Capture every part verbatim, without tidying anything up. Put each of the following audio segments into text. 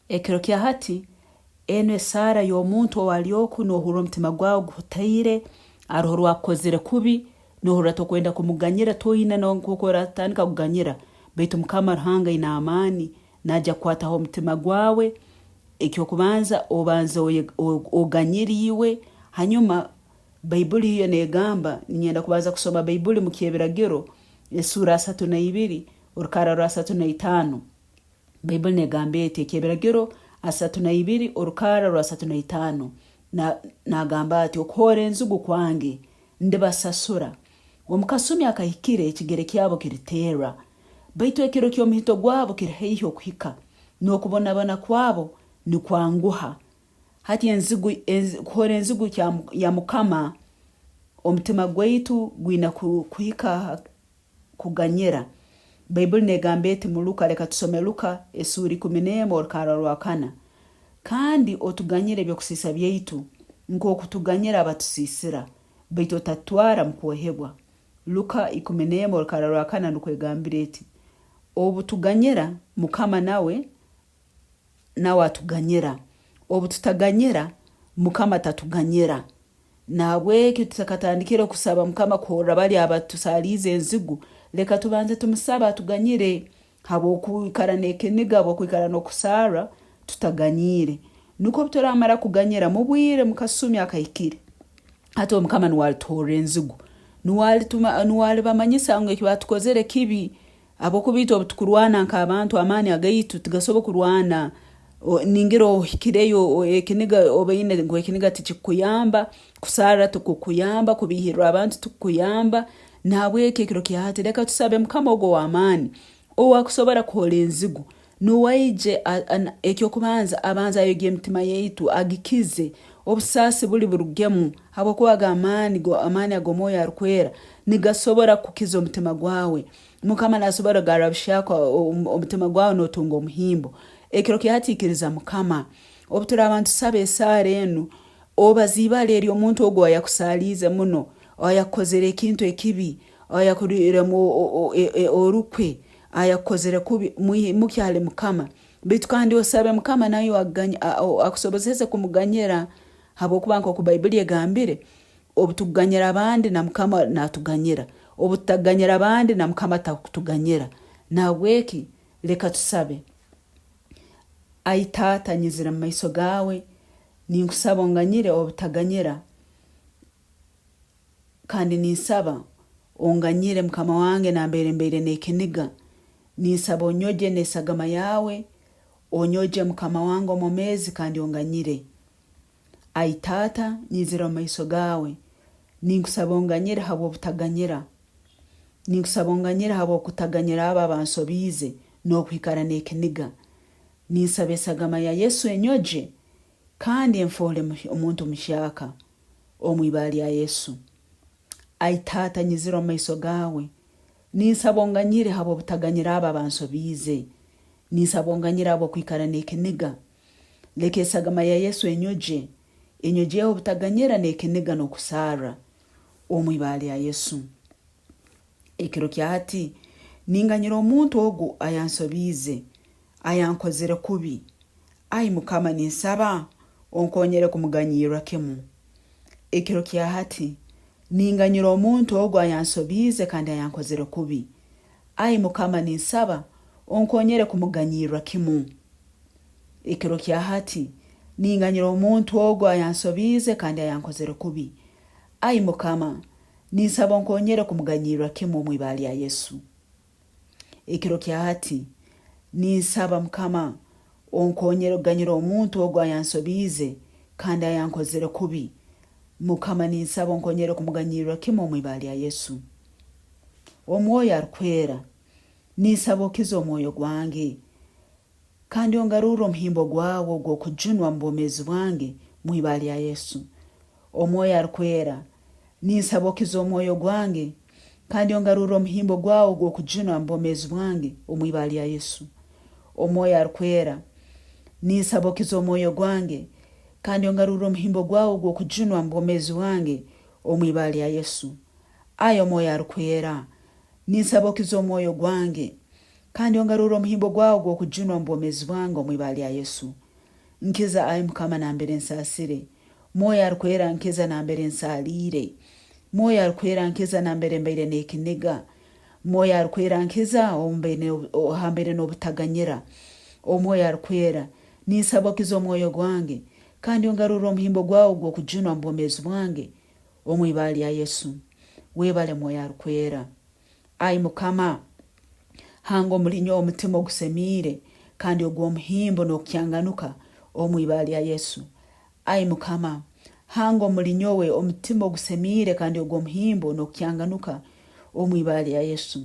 Ekiro kya hati, enu esaara y'omuntu ow'ali oku, noohurra omutima gwawe guhutaire, aroho orwakukozere kubi, noohurra tokwenda kumuganyira, toina no-, nk'oku oratandika kuganyira. Baitu Mukama Ruhanga aine amaani, naija kukwataho omutima gwawe. Eky'okubanza, obanze oye-, o-, oganyire iwe. Hanyuma, Baibuli yo neegamba, ninyenda kubanza kusoma Baibuli mu Kyebiragiro, esuura asatu na ibiri, orukarra rwa asatu na itaano. Baibuli neegamba eti, Ekyebiragiro asatu na ibiri, orukarra rwa asatu na itaano, na-, naagamba ati, "Okuhoora enzigu kwange ndibasasura. Omu kasumi akahikire, ekigere kyabo kiriterra, baitu ekiro ky'omuhito gwabo kiri haihi okuhika, n'okubonabona kwabo nikwanguha." Hati enzigu, enzi-, kuhoora enzigu kya-, ya Mukama, omutima gwaitu gwina ku-, kuhika ha kuganyira. Baibuli neegamba eti mu Luka, leka tusome Luka, esuura ikumi n'emu, orukarra rwa kana, "Kandi otuganyire eby'okusiisa byaitu, nkooku tuganyira abatusiisira, baitu otatutwara mu kwohebwa." Luka ikumi n'emu, orukarra rwa kana, nukwo egambire eti, Obu tuganyira, Mukama nawe nawe atuganyira. Obu tutaganyira, Mukama tatuganyira. Nahabweki tutakatandikire kusaba Mukama kuhorra bali abatusaaliize enzigu, leka tubanze tumusabe atuganyire. Habw'okwikara n'ekiniga, habw'okwikara n'okusarra, tutaganyiire. Nukwo obu turamara kuganyira, mu bwire, mu kasumi akahikire, hati Omukama nuwe alituhorra enzigu. Nuwe alituma-, nuwe alibamanyisa ngu eki batukozere kibi. Habwokuba itwe obu tukurwana nk'abantu, amaani agaitu tigasobora kurwana. O, ningira ohikireyo, o, ekiniga, obaine ngu ekiniga tikikuyamba, kusarra tikukuyamba, kubiihirra abantu tikukuyamba. Nahabweki ekiro kya hati, leka tusabe Mukama ogu ow'amaani, ow'akusobora kuhora enzigu. Nuwe aije, a-, a-, na-, eky'okubanza, abanze ayogye emitima yaitu, agikize. Obusaasi buli burugemu, habwokuba ago amaani go, amaani ag'Omwoyo Arukwera nigasobora kukiza omutima gwawe. Mukama nasobora kugarra buhyaka o-, o-, omutima gwawe, nootunga omuhimbo. Ekiro kya hati, ikiriza Mukama. Obu turaaba nitusaba esaara enu, obaze ibara ery'omuntu ogu owayakusaaliize muno, owayakukozere ekintu ekibi, owayakuliiremu o-, o-, o-, e-, e-, orukwe, ayakukozere kubi, mwi-, mwimuke hali Mukama. Baitu kandi osabe Mukama nawe agany-, a-, o-, akusobozese kumuganyira, habwokuba nkooku Baibuli egambire, obu tukuganyira abandi, na Mukama natuganyira. Obu tutaganyira abandi, na Mukama takutuganyira. Nahabweki, leka tusabe. Ai Taata, nyizire mu maiso gaawe, ninkusaba onganyire obutaganyira. Kandi ninsaba onganyire, Mukama wange, nambaire mbaire n'ekiniga. Ninsaba onyogye n'esagama yaawe, onyogye, Mukama wange, omwomeezi, kandi onganyire. Ai Taata, nyizire omu maiso gaawe. Ninkusaba onganyire habw'obutaganyira. Ninkusaba onganyire habw'okutaganyira abo abansobiize n'okwikara n'ekiniga. Ninsaba esagama ya Yesu enyogye, kandi enfoole mu-, omuntu muhyaka, omu ibara lya Yesu. Ai Taata, nyizire omu maiso gaawe. Ninsaba onganyire habw'obutaganyira abo abansobiize. Ninsaba onganyire habw'okwikara n'ekiniga. Leka esagama ya Yesu enyogye, enyogyeho obutaganyira n'ekiniga n'okusarra, omu ibara lya Yesu. Ekiro kya hati, ninganyira omuntu ogu ayansobiize, ayankozere kubi. Ai Mukama, ninsaba onkonyere kumuganyirra kimu. Ekiro kya hati, ninganyira omuntu ogu ayansobiize kandi ayankozere kubi. Ai Mukama, ninsaba onkonyere kumuganyirra kimu. Ekiro kya hati, ninganyira omuntu ogu ayansobiize kandi ayankozere kubi. Ai Mukama, ninsaba onkonyere kumuganyirra kimu omu ibara lya Yesu. Ekiro kya hati, ninsaba, Mukama, onkonyere kuganyira omuntu ogu ayansobiize kandi ayankozere kubi. Mukama, ninsaba onkonyere kumuganyirra kimu omu ibara lya Yesu. Omwoyo Arukwera, ninsaba okize omwoyo gwange. Kandi ongarurre omuhimbo gwawe ogw'okujunwa omu bwomeezi bwange, omu ibara lya Yesu. Omwoyo Arukwera, ninsaba okize omwoyo gwange, kandi ongarurre omuhimbo gwawe ogw'okujunwa omu bwomeezi bwange, omu ibara lya Yesu. Omwoyo Arukwera, ninsaba okize omwoyo gwange, kandi ongarurre omuhimbo gwawe ogw'okujunwa omu bwomeezi bwange, omu ibara lya Yesu. Ai Omwoyo Arukwera, ninsaba okize omwoyo gwange, kandi ongarurre omuhimbo gwawe ogw'okujunwa omu bwomeezi bwange omu ibara lya Yesu. Nkiza, ai Mukama, nambere nsaasire. Mwoyo Arukwera, nkiza nambere nsaaliire. Mwoyo Arukwera, nkiza nambere mbaire n'ekiniga. Mwoyo Arukwera, nkiza obu mbaire, o-, hambaire n'obutaganyira. Omwoyo Arukwera, ninsaba okize omwoyo gwange, kandi ongarurre omuhimbo gwawe ogw'okujunwa omu bwomeezi bwange, omu ibara lya Yesu. Webale, Mwoyo Arukwera. Ai Mukama, hanga omuli nyowe omutima ogusemiire kandi ogw'omuhimbo n'okukyanganuka omu ibara lya Yesu. Ai Mukama, hanga omuli nyowe omutima ogusemiire kandi ogw'omuhimbo n'okukyanganuka omu ibara lya Yesu.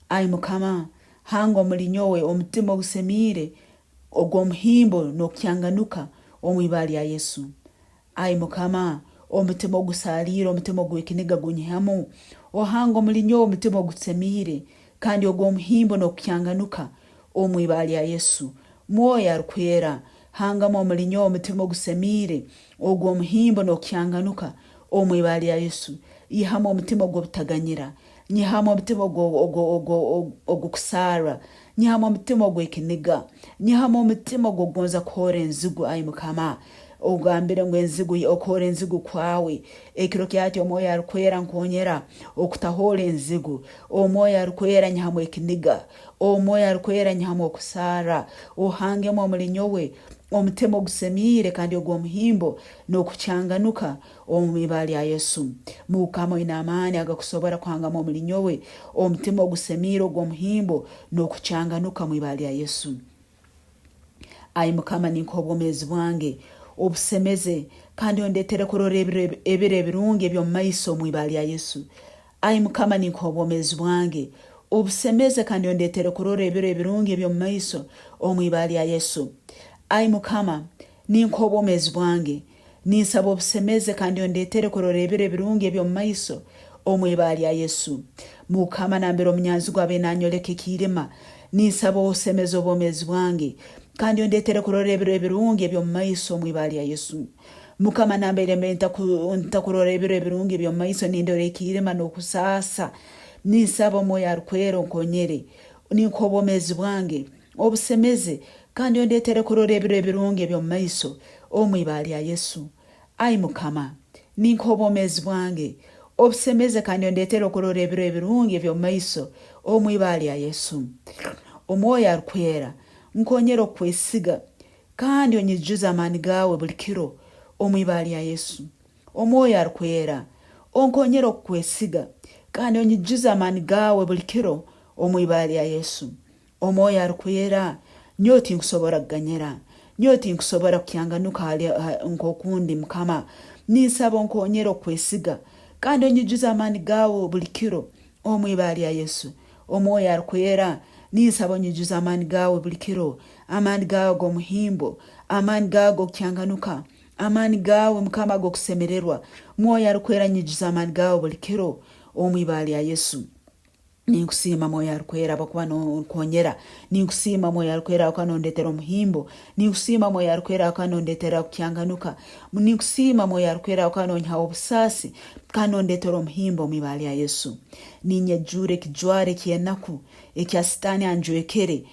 Ai Mukama, hanga omuli nyowe omutima ogusemiire, ogw'omuhimbo n'okukyanganuka omu ibara lya Yesu. Ai Mukama, omutima ogusaaliire, omutima ogw'ekiniga gunyihamu. Ohanga omuli nyowe omutima ogusemiire, kandi ogw'omuhimbo n'okukyanganuka omu ibara lya Yesu. Mwoyo Arukwera, hangamu omuli nyowe omutima ogusemiire, ogw'omuhimbo n'okukyanganuka omu ibara lya Yesu. Ihamu omutima ogw'obutaganyira. Nyihamu omutima ogwo-, ogwo-, ogwo-, ogwo-, ogw'okusarra. Nyihamu omutima ogw'ekiniga. Nyihamu omutima ogw'okugonza kuhoora enzigu, ai Mukama. Ogambire ngu enzigu, okuhoora enzigu kwawe. Ekiro kya hati Omwoyo Arukwera nkonyera okutahoora enzigu. Omwoyo Arukwera nyihamu ekiniga. Omwoyo Arukwera nyihamu okusarra. Ohangemu omuli nyowe omutima ogusemiire kandi ogw'omuhimbo n'okukyanganuka omu ibara lya Yesu. Mukama, oine amaani agakusobora kuhangamu omuli nyowe omutima ogusemiire ogw'omuhimbo n'okukyanganuka omu ibara lya Yesu. Ai Mukama, ninkuha obwomeezi bwange, obusemeze, kandi ondeetere kurora ebiro, ebiro ebirungi eby'omu maiso omu ibara lya Yesu. Ai Mukama, ninkuha obwomeezi bwange, obusemeze, kandi ondeetere kurora ebiro ebirungi eby'omu maiso omu ibara lya Yesu. Ai Mukama, ninkuha obwomeezi bwange, ninsaba obusemeze, kandi ondeetere kurora ebiro ebirungi eby'omu maiso omu ibara lya Yesu. Mukama, nambere omunyanzigu abaire nanyoleka ekiirima, ninsaba osemeze obwomeezi bwange, kandi ondeetere kurora ebiro ebirungi eby'omu maiso omu ibara lya Yesu. Mukama, nambere mbe ntaku-, ntakurora ebiro ebirungi eby'omu maiso, nindora ekiirima n'okusaasa. Ninsaba Omwoyo Arukwera onkonyere. Ninkuha obwomeezi bwange, obusemeze, kandi ondeetere kurora ebiro ebirungi eby'omu maiso omu ibara lya Yesu. Ai Mukama, ninkuha obwomeezi bwange, obusemeze, kandi ondeetere okurora ebiro ebirungi eby'omu maiso omu ibara lya Yesu. Omwoyo Arukwera, nkonyera okukwesiga, kandi onyijuze amaani gaawe buli kiro omu ibara lya Yesu. Omwoyo Arukwera, onkonyere okukwesiga, kandi onyijuze amaani gaawe buli kiro omu ibara lya Yesu. Omwoyo Arukwera, nyowe tinkusobora kuganyira. Nyowe tinkusobora kukyanganuka hali, ha, nk'okundi, Mukama. Ninsaba onkonyere okukwesiga, kandi onyijuze amaani gaawe buli kiro, omu ibara lya Yesu. Omwoyo Arukwera, ninsaba onyijuze amaani gaawe buli kiro, amaani gaawe ag'omuhimbo, amaani gaawe ag'okukyanganuka, amaani gaawe, Mukama, ag'okusemererwa. Mwoyo Arukwera, nyijuza amaani gaawe buli kiro, omu ibara lya Yesu. Ninkusiima, Mwoyo Arukwera, habwokuba nonkonyera. Ninkusiima, Mwoyo Arukwera, habwokuba nondeetera omuhimbo. Ninkusiima, Mwoyo Arukwera, habwokuba nondeetera kukyanganuka. Ninkusiima, Mwoyo Arukwera, habwokuba nonyihaho obusaasi, kandi nondeetera omuhimbo omu ibara lya Yesu. Ninyejura ekijwaro eky'enaku ekya Sitaani anjwekere,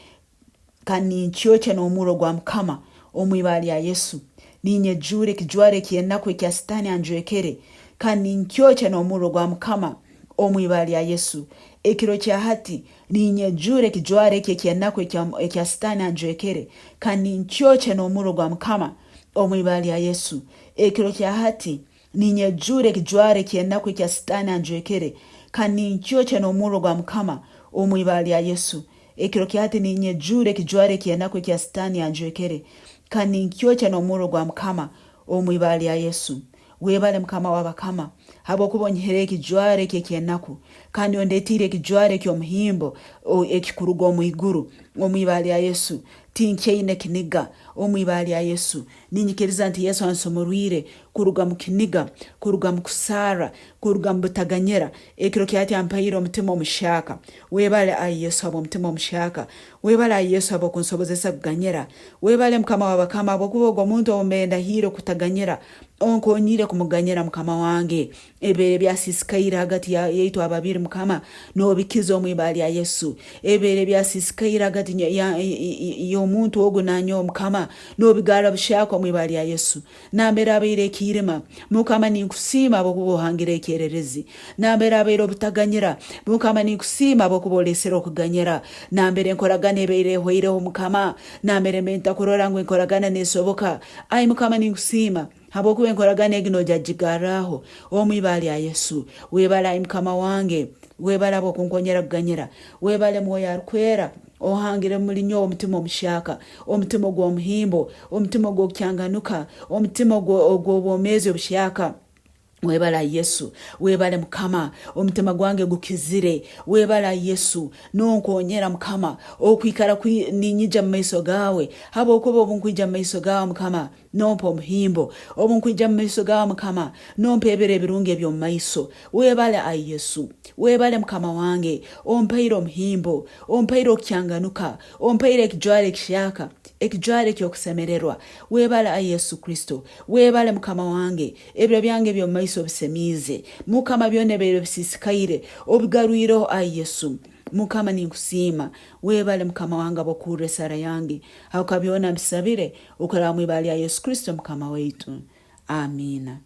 kandi ninkyokya n'omurro gwa Mukama omu ibara lya Yesu. Ninyejura ekijwaro eky'enaku ekya Sitaani anjwekere, kandi ninkyokya n'omurro gwa Mukama omu ibara lya Yesu. Ekiro kya hati, ninyejura ekijwaro eki eky'enaku ekya, ekya Sitaani anjwekere, kandi ninkyokya n'omurro gwa Mukama omu ibara lya Yesu. Ekiro kya hati, ninyejura ekijwaro eky'enaku ekya Sitaani anjwekere, kandi ninkyokya n'omurro gwa Mukama omu ibara lya Yesu. Ekiro kya hati ninyejura ekijwaro eky'enaku ekya Sitaani anjwekere, kandi ninkyokya n'omurro gwa Mukama omu ibara lya Yesu. Webale, Mukama w'abakama, habwokuba onyihireho ekijwaro eki eky'enaku, kandi ondeetiire ekijwaro eky'omuhimbo, o, ekikuruga omu iguru, omu ibara lya Yesu. Tinkyaine kiniga, omu ibara lya Yesu. Ninyikiriza nti Yesu ansumurwire kuruga mu kiniga, kuruga mu kusarra, kuruga mu butaganyira. Ekiro kya hati ampaire omutima omuhyaka. Webale, ai Yesu, habw'omutima omuhyaka. Webale, ai Yesu, habw'okunsobozesa kuganyira. Webale, Mukama w'abakama, habwokuba ogwo muntu ou mbaire ndahiire kutaganyira, onkonyire kumuganyira, Mukama wange. Ebibaire byasisikaire hagati ya, yaitu ababiri, Mukama, nobikiza omu ibara lya Yesu. Ebibaire byasisikaire hagati nya-, ya-, y-, y-, y-, y'omuntu ogu na nyowe, Mukama, nobigarra buhyaka omu ibara lya Yesu. Nambere abaire ekiirima, Mukama, ninkusiima habwokuba ohangire ekyererezi. Nambere abaire obutaganyira, Mukama, ninkusiima habwokuba olesere okuganyira. Nambere enkoragana ebaire ehwaireho, Mukama, nambere mbe ntakurora ngu enkoragana nesoboka, ai Mukama, ninkusiima habwokuba enkoragana egi noija kugigarraho omu ibara lya Yesu. Webale, ai Mukama wange, webale habw'okunkonyera kuganyira. Webale, Mwoyo Arukwera, ohangire muli nyowe omutima omuhyaka, omutima ogw'omuhimbo, omutima ogw'okukyanganuka, omutima ogwo-, ogw'obwomeezi obuhyaka. Webale, ai Yesu. Webale, Mukama, omutima gwange gukizire. Webale, ai Yesu, nonkonyera, Mukama, okwikara kwi-, ninyija mu maiso gaawe, habwokuba obu nkwija mu maiso gaawe, Mukama, nompa omuhimbo. Obu nkwija mu maiso gaawe, Mukama, nompa ebiro ebirungi eby'omu maiso. Webale, ai Yesu. Webale, Mukama wange, ompaire omuhimbo, ompaire okukyanganuka, ompaire ekijwaro ekihyaka, ekijwaro eky'okusemererwa. Webale, ai Yesu Kristo. Webale, Mukama wange, ebiro byange eby'omu maiso bisemiize. Mukama, byona ebibaire bisisikaire, obigarwireho, ai Yesu. Mukama, ninkusiima. Webale, Mukama wange, habw'okuhurra esaara yange. Habwokuba byona mbisabire okuraba mu ibara lya Yesu Kristo, Mukama waitu. Amiina.